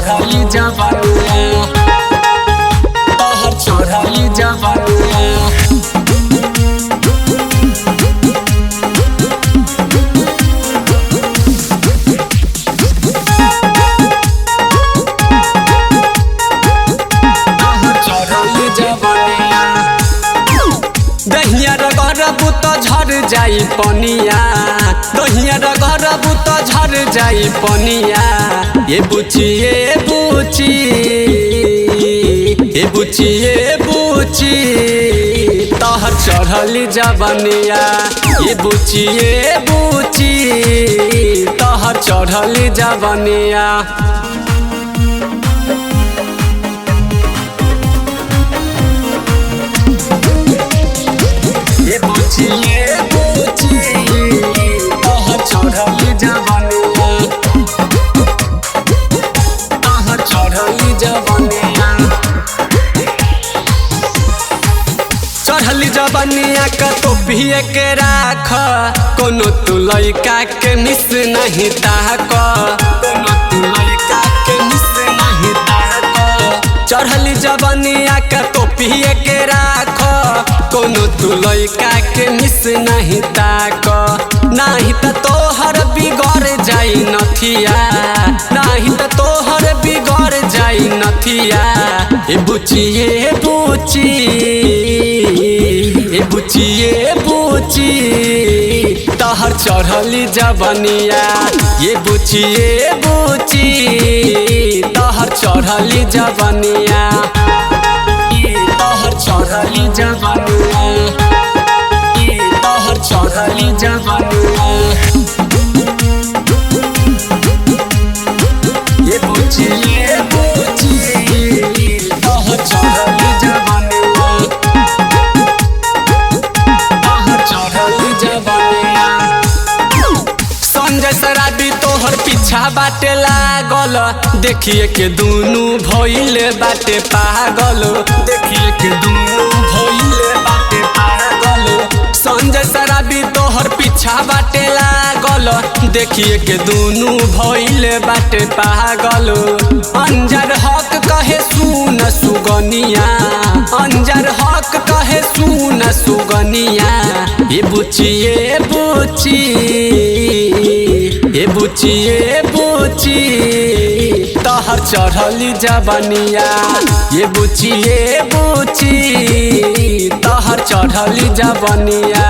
चढ़ली जवनिया, तोहर चढ़ली जवनिया। दहिया रगरबू त झर जाई पनिया, दहिया रगरबू त झर जाई पनिया। ए बुची ए बुची, ए बुची ए बुची, तोहर चढ़ली जवनिया। ए बुची ए बुची, तोहर चढ़ली जवनिया। ए बुची ए बुची, तोहर चढ़ली जवनिया, तोहर चढ़ली जवनिया। चढ़ली जवनिया का टोपिए के राख, कोनो तू लइका के मिस नहीं ताक, कोनो तू लइका के मिस नहीं ताक। चढ़ली जवनिया का टोपिए के राख, कोनो तू लइका के मिस नहीं ताक। नाही त तोहर बिगड़ जाई नथिया, नाही त तोहर बिगड़ जाई नथिया। ए बुची ए बुची, ए बुची ए बुची, तोहर चढ़ली जवनिया। ए बुची ए बुची, तोहर चढ़ली जवनिया, तोहर चढ़ली जवनिया, तोहर चढ़ली जवनिया। ए बुची ए बुची, तोहर चढ़ली जवनिया, तोहर चढ़ली जवनिया। संजय शराबी तोहर पीछा बाटे लागल, देखिए के दुनू भइले बाटे पागल, देखिए के दुनू भइले बाटे पागल। संजय शराबी तोहर पीछा बाटे लागल, देखिए के दुनू भइले बाटे पागल। अंजर हक कहे सुन सुगनिया, अंजर हक कहे सुन सुगनिया। ए बुची ए बुची, ए बुची ए बुची, तोहर चढ़ली जवनिया। ए बुची ए बुची, तोहर चढ़ली जवनिया।